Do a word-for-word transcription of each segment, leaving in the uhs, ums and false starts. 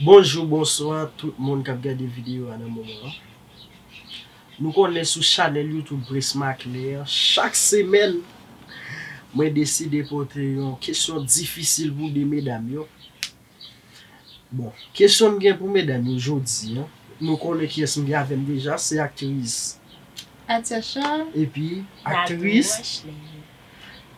Bonjou, bonswa tout moun k ap gade videyo a nan moman an. Nou konnen sou chanèl YouTube Prince Maclin an, chak semèn, mwen deside pote yon kesyon difisil pou de medam yo. Bon, kesyon m gen pou medam yo jodi an, nou konnen kiyès m gen avè m deja, se aktris. Atyasha. Epi, aktris.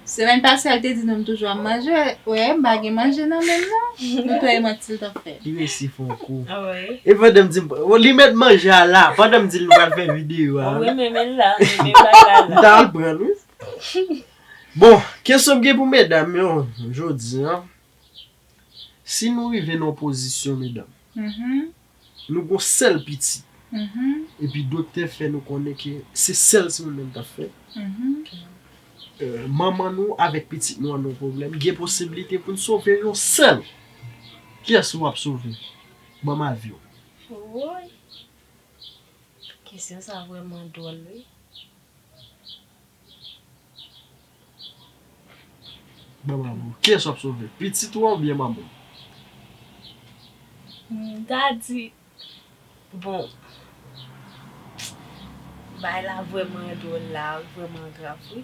Semèn pase, a l te di nou m toujou ap manje. Wè, m pa gen manje nan men m, non. Nou twò e manti l t ap fè. Li resi fè yon kou. Ah, wi. E pandan m di m, li met manje a la, pandan m di l nou pral fè videyo a. Wi, men men la, men men bagay la. M ta al pran l, wi. Bon, kesyon m gen pou medam yo, jodi an. Si nou rive nan yon pozisyon, medam, mhm, nou gon sèl pitit, mhm, epi doktè fè nou konnen ke se sèl timoun nan n t ap fè, mhm, eh, manman nou avèk pitit nou an nan yon pwoblèm, gen posiblite pou n sove yon sèl. Kiyès ou ap sove? Ban m avi w. Woy! Kesyon sa vrèman dwòl, wi. Ban m avi w. Kiyès w ap sove? Pitit ou an oubyen manman w? M ta di, bon, bagay la vrèman dwòl la, vrèman grav, wi.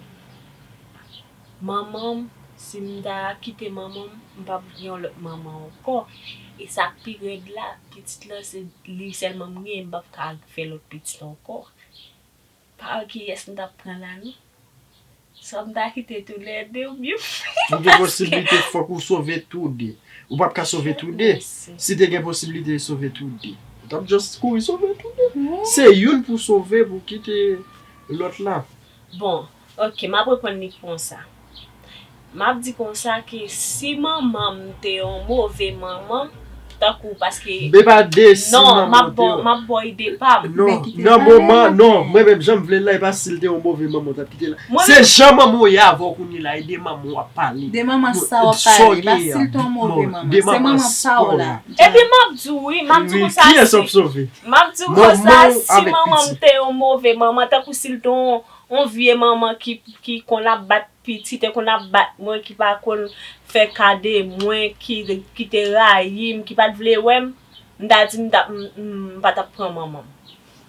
Manman m, si m ta kite manman m, m p ap gen yon lòt manman ankò. E sa k pi rèd la, pitit lan, se li sèlman m gen, m p ap ka fè lòt pitit ankò. Pa kiyès m t ap pran la, non. Swa m ta kite toulède oubyen m... Ou gen posiblite fòk ou sove tou de. Ou p ap ka sove tou de. Mèsi. Si te gen posiblite sove tou de, ou t ap just kouri sove tou de. Wi. Se youn pou sove, pou kite lòt la. Bon, ok, m ap reponn li konsa. M ap di konsa ke si manman m te yon move manman, tankou, paske... E pa de si manman w te yon... Non, m ap ba w, m ap ba w ide pa m. Non, nan moman, non, mwen menm jan m vle l la, e pa si l te yon move manman w t ap kite l la. Se jan manman w ye avè w kounye la, e de manman w ap pale. De manman sa w ap pale, e pa si l te yon move manman. Se manman pa w la. Epi m ap di w wi, m ap di w konsa, kiyès w ap sove? M ap di w konsa, si manman m te yon move manman, tankou si l te yon, yon vye manman ki, ki konn ap bat pitit, te konn ap bat mwen, ki pa konn fè ka de mwen, ki, ki te rayi m, ki pa t vle wè m, m ta di m t ap, m, m, m pa t ap pran manman m.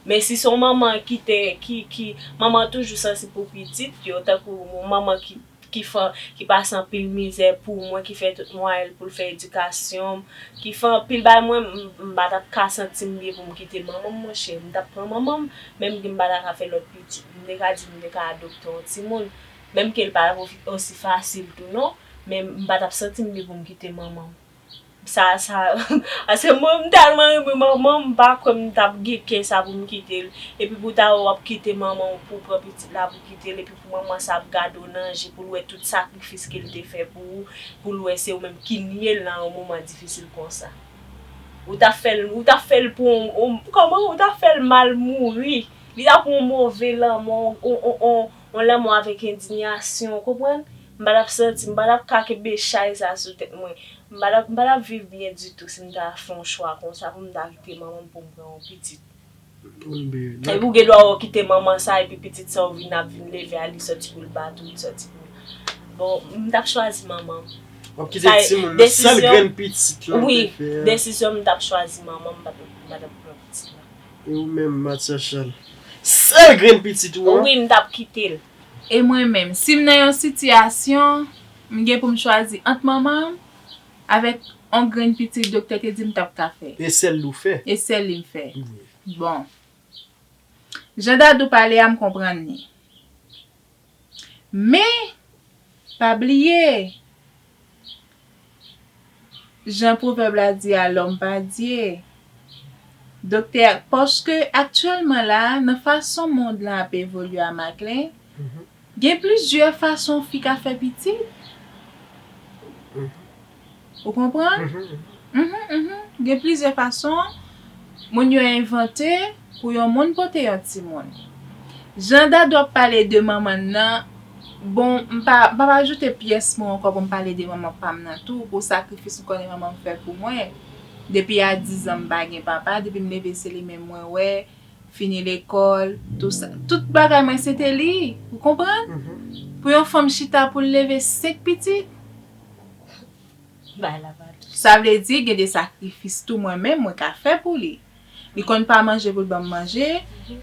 Men si se yon manman ki te, ki, ki, manman toujou sansib pou pitit yo, tankou yon manman ki, ki fè, ki pase anpil mizè pou mwen, ki fè tout mwayen l pou l fè edikasyon m, ki fè anpil bagay, mwen, m, m pa t ap ka santi m byen pou m kite manman m, monchè. M t ap pran manman m, menm ke m pa ta ka fè lòt pitit. M te ka di m te ka adopte yon timoun. Menm ke l pa t ap osi fasil tou non, men m pa t ap santi m byen pou m kite manman m. Sa, sa, paske mwen, m tèlman renmen manman m, m pa kwè m t ap gen kè sa pou m kite l. Epi pou ta wè w ap kite manman w pou w pran pitit la pou kite l, epi pou manman sa ap gade w nan je, pou l wè tout sakrifis ke l te fè pou ou, pou l wè se ou menm ki nye l nan yon moman difisil konsa. Ou t ap fè l, ou t ap fè l pou yon, yon, kòman, ou t ap fè l mal mouri. Li t ap yon move lanmò, yon, yon, yon, yon lanmò avèk endiyasyon, w konprann? M pa t ap santi, m pa t ap ka kenbe chay sa sou tèt mwen. M pa t ap, m pa t ap viv byen ditou si m ta fè yon chwa konsa pou m ta kite manman m pou m pran yon pitit. Epi ou gen dwa wè w kite manman sa, epi pitit sa w vin ap vin leve a, li sòti pou l bat ou, li sòti pou l... Bon, m t ap chwazi manman m. W ap kite timoun nan, sèl grenn pitit lan te fè a. Wi, desizyon m t ap chwazi manman m, m pa t, m pa t ap pran pitit la. E ou menm, Matyachal? Sèl grenn pitit ou an? Wi, m t ap kite l. E mwen menm, si m nan yon sitiyasyon, m gen pou m chwazi ant manman m avèk yon grenn pitit, doktè te di m t ap ka fè. E sèl li w fè? E sèl li m fè. Wi. Bon. Jan Dadou pale a, m konprann li. Men, pa bliye, jan pwovèb la di a, l'homme pas Dieu. Doktè, paske aktyèlman la, nan fason mond lan ap evolye a, Maclin, mhm, gen plizyè fason fi ka fè pitit. Mhm. Ou konprann? Mhm, mhm. Mhm, mhm. Gen plizyè fason moun yo envante pou yon moun pote yon timoun. Jan Dadou ap pale de manman l nan, bon, m pa, m p ap ajoute pyès mo ankò pou m pale de manman pa m nan tou, pou sakrifis m konnen manman m fè pou mwen. Depi a diz an m pa gen papa, depi m leve se li menm mwen wè, fini lekòl, tou sa. Tout bagay mwen se te li, ou konprann? Mhm. Pou yon fanm chita pou l leve senk pitit, Bay la pa tou. Sa vle di, gen de sakrifis tou mwen menm, mwen ka fè pou li. Li konn pa manje pou l ban m manje.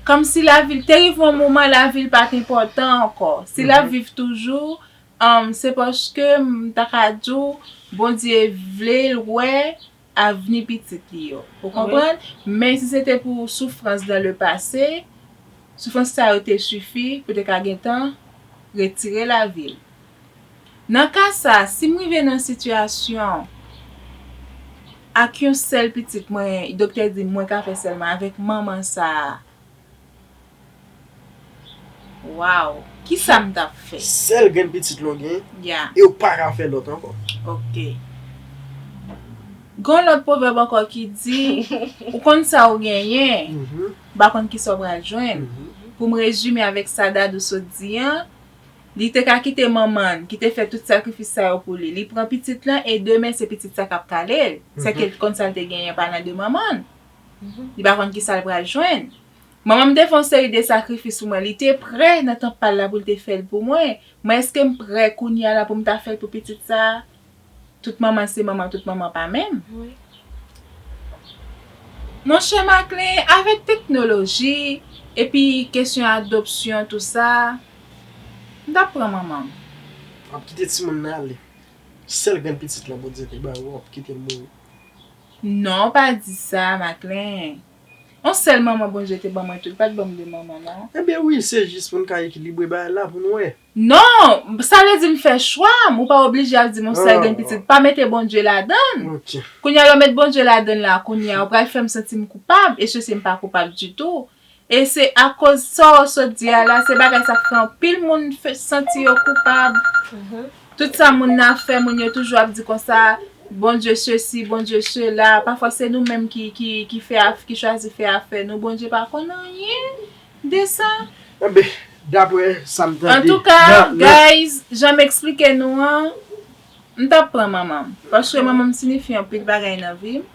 Kòmsi lavi l te rive yon moman, lavi l pa t enpòtan ankò. Si l ap viv toujou, um, se paske m ta ka di w, Bondye vle l wè avni pitit li yo. Ou konprann? Men si se te pou soufrans dans le passé, soufrans sa yo te sifi pou te ka gentan retire lavi l. Nan ka sa, si m rive nan sitiyasyon ak yon sèl pitit mwen, doktè di m mwen ka fè sèlman avèk manman sa a, waw, kisa m t ap fè? Sèl grenn pitit lan w gen, ya, e w pa ka fè lòt ankò. Ok. Gon lòt pwovèb ankò ki di, ou konn sa w genyen, m pa konn kisa w pral jwenn. Pou m rezime avèk sa Dadou sot di an, li te ka kite manman l, ki te fè tout sakrifis sa yo pou li. Li pran pitit lan e demen se pitit sa k ap kale l. Sèke l konn sa l te genyen pa nan de manman l. Li pa konn kisa l pral jwenn. Manman m te fè yon seri de sakrifis pou mwen. Li te prè nan tanp pa l la pou l te fè l pou mwen. Mwen, èske m prè kounye a la pou m ta fè l pou pitit sa a? Tout manman se manman, tout manman pa menm. Wi. Monchè Macklin, avèk teknoloji, epi kesyon adopsyon, tou sa, m t ap pran manman m. W ap kite timoun nan ale. Sèl grenn pitit lan Bondye te ba ou, w ap kite l mouri. Non, pa di sa, Macklin. Yon sèl manman Bondye te ban mwen tou, li pa t ban m de manman, non. Ebyen wi, se jis pou n ka ekilibre bagay la, pou n wè. Non, sa vle di m fè chwa m, ou pa oblije ap di m yon sèl grenn pitit, pa mete Bondye ladann. Ok. Kounye a lè w met Bondye ladann la, kounye a ou pral fè m santi m koupab, e se si m pa koupab ditou. E se akoz sa w sot di a la, se bagay sa k fè anpil moun fè, santi yo koupab. Tout sa moun nan ap fè, moun yo toujou ap di konsa, Bondye sesi, Bondye sela. Pafwa se nou menm ki, ki, ki fè af, ki chwazi fè afè nou. Bondye pa konn anyen de sa. Enben, daprè sa m tande, antouka, guys, jan m eksplike nou an, m t ap pran manman m. Paske manman m siyifi anpil bagay nan vi m.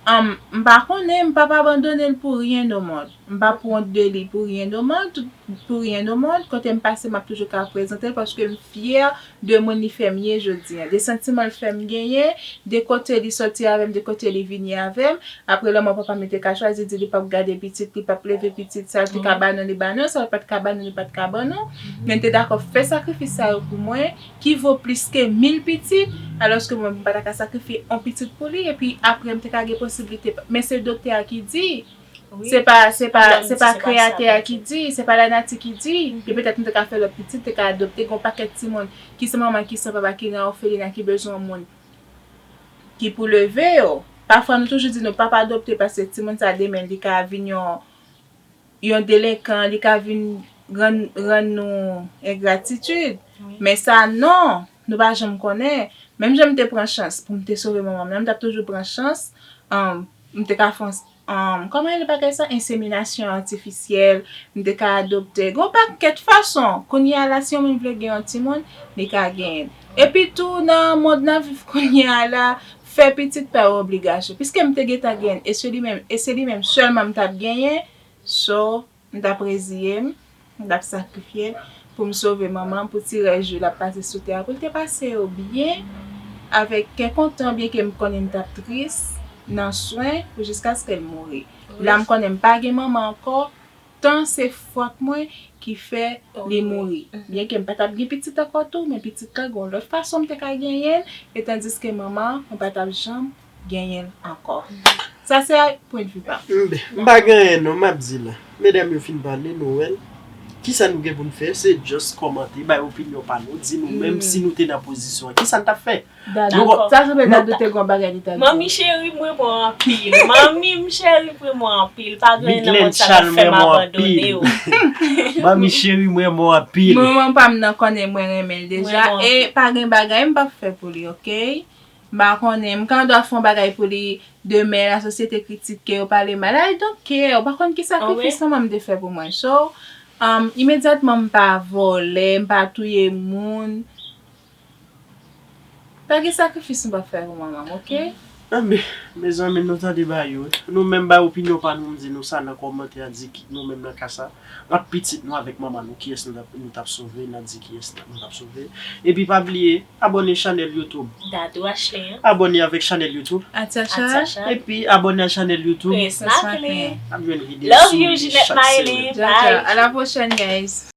Am, m pa konnen, m p ap abandone l pou rien au monde. M p ap wont de li pou rien au monde, tout, pou rien au monde. Kote m pase, m ap toujou ka prezante l paske m fyè de moun li fè m ye jodi a, de santiman l fè m genyen, de kote li sòti avè m, de kote li vini avè m. Apre lanmò papa m, li te ka chwazi di li p ap gade pitit, li p ap leve pitit, sa l te ka ba nou, li ba nou, sa l pa t ka ba nou, li pa t ka ban nou. Men l te dakò fè sakrifis sa yo pou mwen, ki vo plis ke mil pitit, alòske mwen, m pa ta ka sakrifye yon pitit pou li, epi apre m te ka gen posiblite, men se doktè a ki di, se pa, se pa, se pa kreyatè a ki di, se pa lanati ki di, e petèt m te ka fè lòt pitit, te ka adopte, gen yon pakèt timoun ki san manman, ki san papa, ki nan òfelina, ki bezwen yon moun ki pou leve yo. Pafwa nou toujou di nou p ap adopte paske timoun sa demen li ka vin yon, yon delenkan, li ka vin rann, rann nou engratitid. Men sa non, nou pa janm konnen. Menm jan m te pran chans pou m te sove manman m nan, m t ap toujou pran chans, um, m te ka fè yon, um, kòman rele bagay sa? Enseminasyon atifisyèl, m te ka adopte. Gen yon pakèt fason. Kounye a la, si yon moun vle gen yon timoun, li ka genyen l. Epi tou, nan mond n ap viv kounye a la, fè pitit pa yon obligasyon. Piske m te gentan genyen l, e se li menm, e se li menm sèlman m t ap genyen, so, m t ap reziye m, m t ap sakrifye l pou m sove manman m, pou ti rès jou l ap pase sou tè a, pou l te pase yo byen, avèk kè kontan, byenke m konnen m t ap tris, nan swen, pou jiskaske l mouri. La, m konnen m pa gen manman ankò, tan se fòt mwen ki fè li mouri. Byenke m pa t ap gen pitit ankò tou, men pitit la, gen yon lòt fason m te ka genyen l, e tandiske manman an, mwen pa t ap janm genyen l ankò. Sa se pwennvi pa m. M, m pa gen anyen non, m ap di la. Medam yo fin pale, nou wè l. Kisa nou gen pou n fè? Se just kòmante, bay opinyon pa nou, di nou menm si nou te nan pozisyon an, kisa n t ap fè? Dadou, sa sanble Dadou te gen yon bagay li t ap di. Manmi cheri, m renmen w anpil. Manmi m cheri, m renmen w anpil. Pa gen anyen nan mond sa k ap fè m abandone w. Manmi cheri, m renmen w anpil. Manman pa m nan konnen mwen renmen l deja. E pa gen bagay m p ap fè pou li, oke? M pa konnen, m ka andwa fè yon bagay pou li, demen lasosyete kritike, yo pale mal, I don't care, ou pa konn ki sakrifis manman m te fè pou mwen. So, um, imedyatman m pa vòlè, m pa touye moun. Pa gen sakrifis m p ap fè pou manman m, oke? Anben, mezanmi, nou tande ba yo. Nou menm bay opinyon pa nou, m di nou sa nan kòmantè a, di ki nou menm nan ka sa, ant pitit nou avèk manman nou, kiyès nou t ap, nou t ap sove, n a di kiyès nou t ap sove. Epi pa bliye, abòne chanèl YouTube. Dadou Ashley. Abòne avèk chanèl YouTube. Atasha. Atasha. Epi abòne a chanèl YouTube. Chris Macklin. N ap jwenn videyo Love sou you, li Jeanette chak Miley. semèn. Jaja. Bye. À la prochaine, guys.